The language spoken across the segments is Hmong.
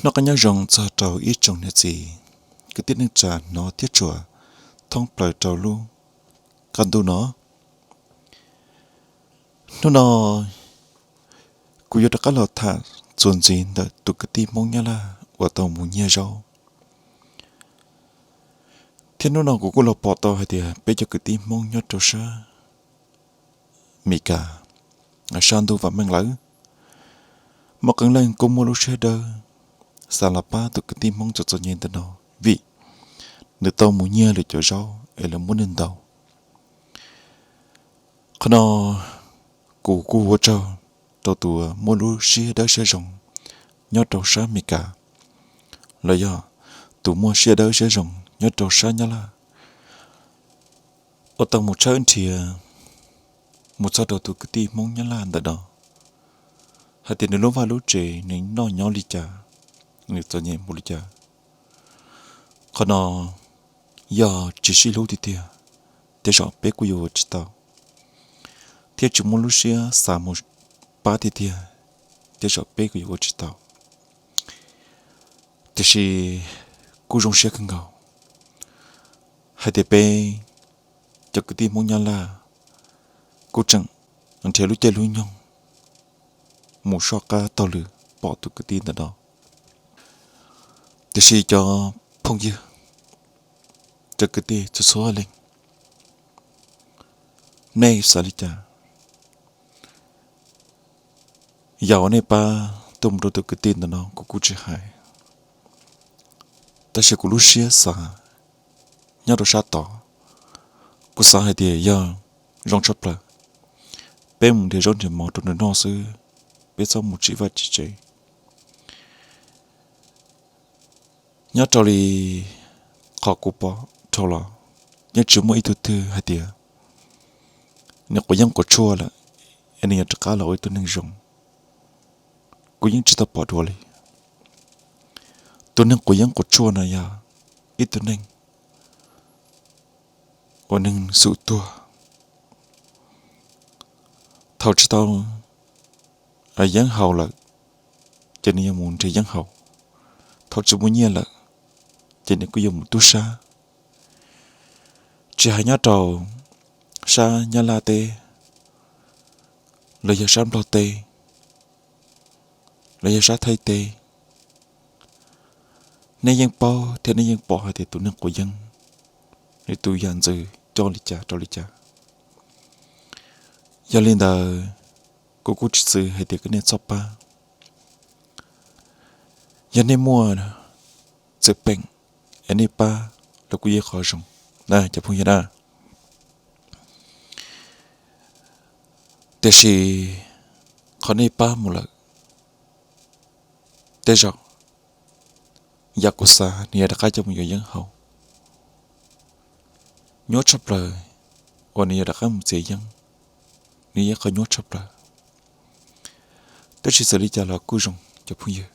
Noj qab nyob zoo txog rau ib tsoom niam txiv kwv tij neej tsa hnov thiab tshua thoob plaws rau lub qab ntuj no. Hnub no kuv yuav rov qab los tham txuas ntxiv ntawm tus kwv tij Hmoob Nyab Laj uas tau mus nyiag zaub. Thiab hnub no kuv kuj los pom tau hais tias peb cov kwv tij Hmoob nyob rau sab Mes Kas, sab ntuj vam meej lawm, muaj qee leej kuj muaj lub siab dawb xav los pab tus kwv tij Hmoob txom txom nyem ntawm no, vim nws tau mus nyiag lwm cov zaub es lawv muab nws ntaus. Qhov no kuv kuj ua tsaug rau tus muaj lub siab dawb siab zoo nyob rau sab Mes Kas, los yog tus muaj siab dawb siab zoo nyob rau sab Nyab Laj, uas tau mus tshawb nrhiav mus txog rau tus kwv tij Hmoob Nyab Laj ntawm no, hais tias nws lub vaj lub tsev nws noj nyob li cas, nws txom nyem npaum li cas. Qhov no yog tsis sib hlub tiag tiag, tej zaum peb kuj yuav ua tsis tau, thiab tsis muaj lub siab xav mus pab tiag tiag, tej zaum peb kuj yuav ua tsis tau. Tiam sis kuj zoo siab kawg nkaus hais tias peb cov kwv tij Hmoob Nyab Laj kuj tseem nrhiav lub caij lub nyoog mus soj qab taug lw pom tus kwv tij ntawm no. Tiam sis cov phooj ywg, cov kwv tij txhua txhua leej, nej xav li cas? Yam uas nej pab tuaj mus rau tus kwv tij ntawm no kuv kuj tsis hais, tab sis kuv lub siab xav nyob rau sab tod, kuv xav hais tias yog zoo tshaj plaws peb mus nrhiav zaub nrhiav mov rau nws noj xwb, peb txhob mus tsim vaj tsim tsev. Nyob rau li qhov kuv pom dhau los, yeej tsis muaj ib tug twg hais tias nws quav yeeb quav tshuaj lawm es nws yuav rov qab los ua ib tug neeg zoo. Kuv yeej tsis tau pom dua li. Tus neeg quav yeeb quav tshuaj no yog ib tug neeg uas neeg xum tuag. Thaum tsis tau yeeb haus lawm, ces nws yuav mus nrhiav yeeb haus. Thaum tsis muaj nyiaj lawm, ces nws kuj yuav mus tub sab. Tsis hais nyob rau sab Nyab Laj teb, los yog sab Nplog teb, los yog sab Thaib teb, nej yeej paub thiab nej yeej pom hais tias tus neeg quav yeeb, nws tus yam ntxwv coj li cas rau li cas. Yog li ntawd, kuv kuj tsis xwv hais tias kom nej txhob pab. Yog nej muaj txawm peem es nej pab los kuj yog qhov zoo na cov phooj ywg na. Tiam sis qhov nej pab mus lawm, tej zaum yam kuv xav nws yuav rov qab coj mus yuav yeeb haus. Nyuaj tshaj plaws uas nws yuav rov qab mus txiav yeeb, nws yog qhov nyuaj tshaj plaws. Tab sis txawm li cas los kuj zoo cov phooj ywg.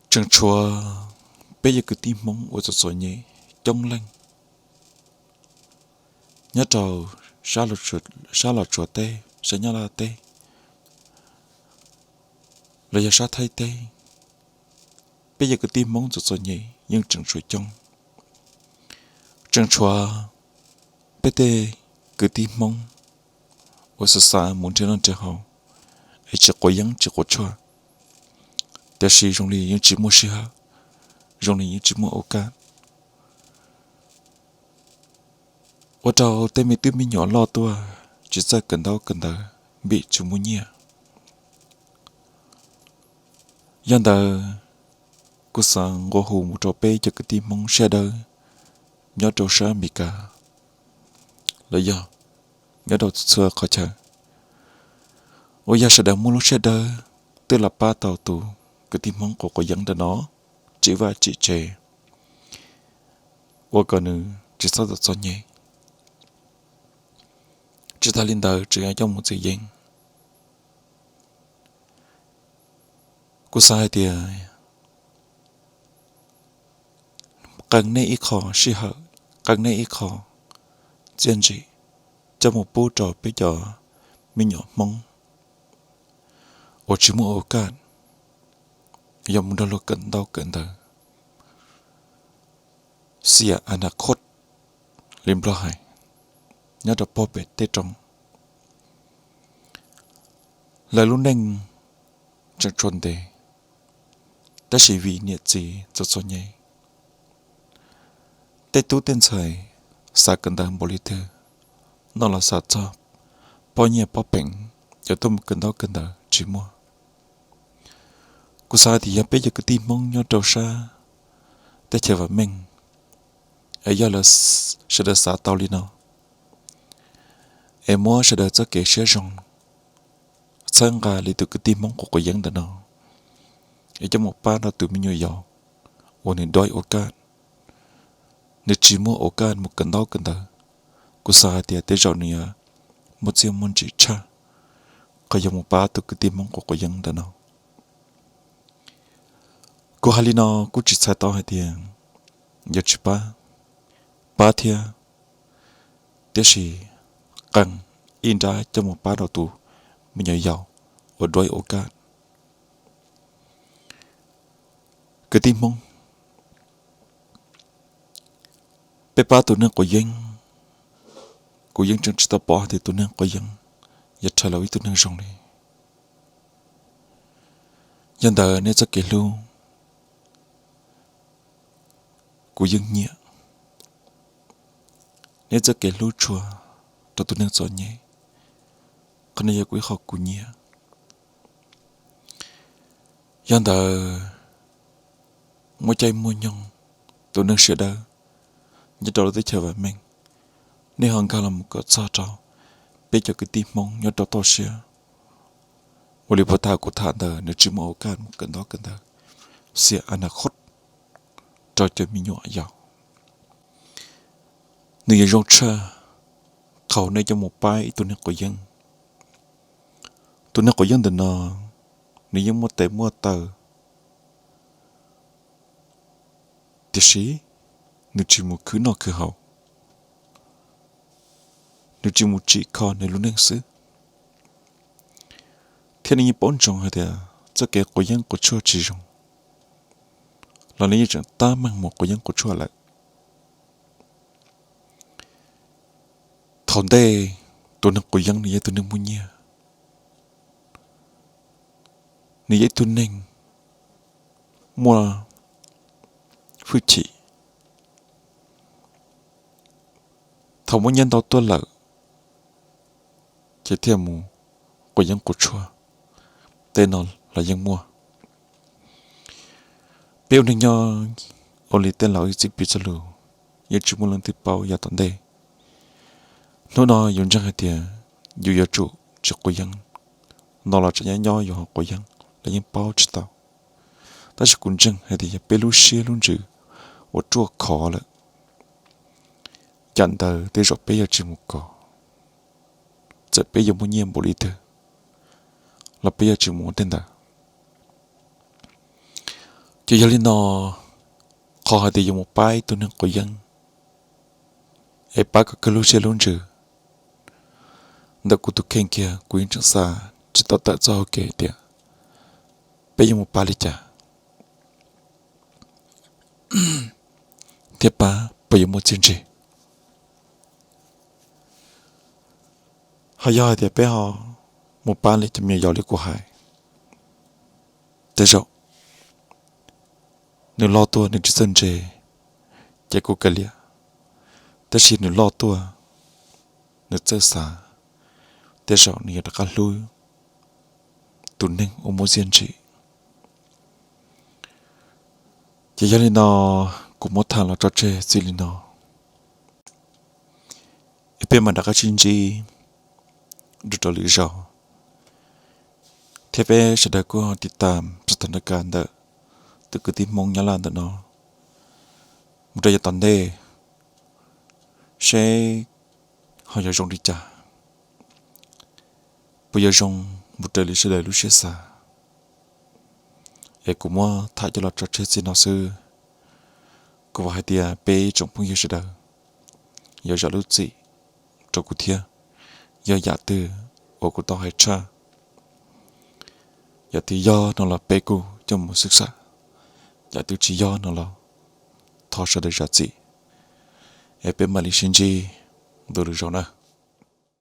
Tseem tshuav peb yog kwv tij Hmoob uas txom txom nyem coob leej nyob rau sab Los Tsuas teb, sab Nyab Laj teb, los yog sab Thaib teb. Peb yog kwv tij Hmoob txom txom nyem yeej tseem tshuav coob. Tseem tshuav peb tej kwv tij Hmoob uas xav xav mus nrhiav noj nrhiav haus, es tsis quav yeeb tsis quav tshuaj, tiam sis zoo li yeej tsis muaj sij hawm, zoo li yeej tsis muaj ua kaj. Ua rau tej me tub me nyuam loj tuaj tsis txawj kawm ntaub kawm ntawv vim tsis muaj nyiaj. Yog ntawd, kuv xav nqua hu mus rau peb cov kwv tij Hmoob siab dawb nyob rau sab Amelikas, los yog nyob rau txhua qhov chaw, uas yog sawv daws muaj lub siab dawb twb los pab tau tus kwv tij Hmoob quav quav yeeb ntawm no tsim vaj tsim tsev, ua kom nws tsis txhob txom txom nyem. Tsis tas li ntawd tseem yuav coj mus txiav yeeb. Kuv xav hais tias qee nej ib qho sij hawm, qee nej ib qho txiaj ntsim coj mus pub rau peb cov me nyuam Hmoob uas tsis muaj ua kaj, yog mus nrog luag kawm ntaub kawm ntawv, xiam a na khoj li Nplog hais, nyob rau puag pem tej roob. Lawv lub neej tseem tshuav ntev, tab sis vim niam txiv txom txom nyem, tej tub tej ntxhais xav kawm ntawv npaum li twg, no los xav txog poj nyiaj poj peem, yuav tuaj mus kawm ntaub kawm ntawv tsis muaj. Kuv xav hais tias yog peb cov kwv tij Hmoob nyob rau sab teb chaws vam meej, es yog lawv, sawv daws xav tau li no, es muab sawv daws txoj kev siab zoo txhawb nqa li tus kwv tij Hmoob quav quav yeeb ntawm no, es coj mus pab rau tus me nyuam yaus uas nws doib ua kaj, nws tsis muaj ua kaj mus kawm ntaub kawm ntawv. Kuv xav hais tias tej zaum nws yuav muaj txiaj muaj ntsig tshaj qhov yog mus pab tus kwv tij Hmoob quav quav yeeb ntawm no. Kuv hais li no kuj tsis txhais tau hais tias yuav tsis pab, pab thiab, tiam sis qee ib nrab coj mus pab rau tus me nyuam yaus uas doib ua kaj. Kwv tij Hmoob, peb pab tus neeg quav yeeb, kuv yeej tseem tsis tau pom hais tias tus neeg quav yeeb yuav rhais los ib tug neeg zoo li. Yog ntawd nej txoj kev hlub kuv yeej nyiam, nej txoj kev hlub tshua rau tus neeg txom nyem, qhov no yog kuv ib qho kuv nyiam. Yog ntawd muaj caij muaj nyoog tus neeg sawv daws nyob rau lub teb chaws vam meej, nej ho nkag los mus kom txog rau peb cov kwv tij Hmoob nyob rau toj siab, ua li puag ta kuv tham ntawd nws tsis muaj ua kaj mus kawm ntaub kawm ntawv, xiam a na khoj rau cov me nyuam yaus. Nws yuav zoo tshaj qhov nej coj mus pab ib tug neeg quav yeeb. Tus neeg quav yeeb ntawm no, nws yeej muaj tes muaj taw, tiam sis nws tsis mus khwv noj khwv haus, nws tsis mus tsim kho nws lub neej xwb. Thiab nej yeej paub ntsoov hais tias txoj kev quav yeeb quav tshuaj tsis zoo, los nej yeej tseem tab meeg mus quav yeeb quav tshuaj lawm. Thaum ntej, tus neeg quav yeeb nws yog ib tug neeg muaj nyiaj, nws yog ib tug neeg muaj hwj chim. Thaum muaj nyiaj ntau tuaj lawm, ces thiaj mus quav yeeb quav tshuaj, tej no los yeej muaj. Peb ua neeg nyob ua li tej laus txib piv txoj lus, yeej tsis muaj leej twg paub yav tom ntej. Hnub no yus ntseeg hais tias yus yuav tsum tsis quav yeeb, no los tseem nyob nyob yus ho quav yeeb los yeej paub tsis tau. Tab sis kuv ntseeg hais tias yog peb lub siab lub ntsws uas ruaj khov lawm, yam ntawd tej zaum peb yuav tsis mus kov. Txawm peb yuav muaj nyiaj npaum li twg los peb yuav tsis mus ua tej ntawd. Ces yog li no, qhov hais tias yuav mus pab ib tug neeg quav yeeb es pab kom kawg lub siab lub ntsws, ntawm kuv tus kheej kiag kuv yeej tseem xav tsis tau tawm txoj hau kev tias peb yuav mus pab li cas thiab pab puas yuav muaj txiaj ntsig. Ho yog hais tias peb ho mus pab li cov me nyuam yaus li kuv hais, tej zaum nws loj tuaj nws tsis txawj ntse, ces kuv kav liam, tab sis nws loj tuaj nws txawj xav, tej zaum nws yuav rov qab hlub tus neeg uas muaj txiaj ntsig. Ces yog li no, kuv muab tham los tso tseg txij li no, es peb mam rov qab sib ntsib dua rau lwm zaus, thiab peb sawv daws kuj ho tiv tam txog tag nrho kas ntawm tus kwv tij Hmoob Nyab Laj ntawm no mus rau yav tom ntej, seb ho yuav zoo li cas, puas yuav zoo mus raws li sawv daws lub siab xav. Es kuv muab tham coj los tso tseg txij no xwb. Kuv vam hais tias peb tsoom phooj ywg sawv daws yuav zam lub txim rau kuv thiab, yog yam twg uas kuv tau hais tshaj, Cov twb yog no los peb kuj coj mus xwb xwb, cov twb tsis yog no los thov sawv daws zam txim, es peb mam li sib ntsib ntu lwm zaus na.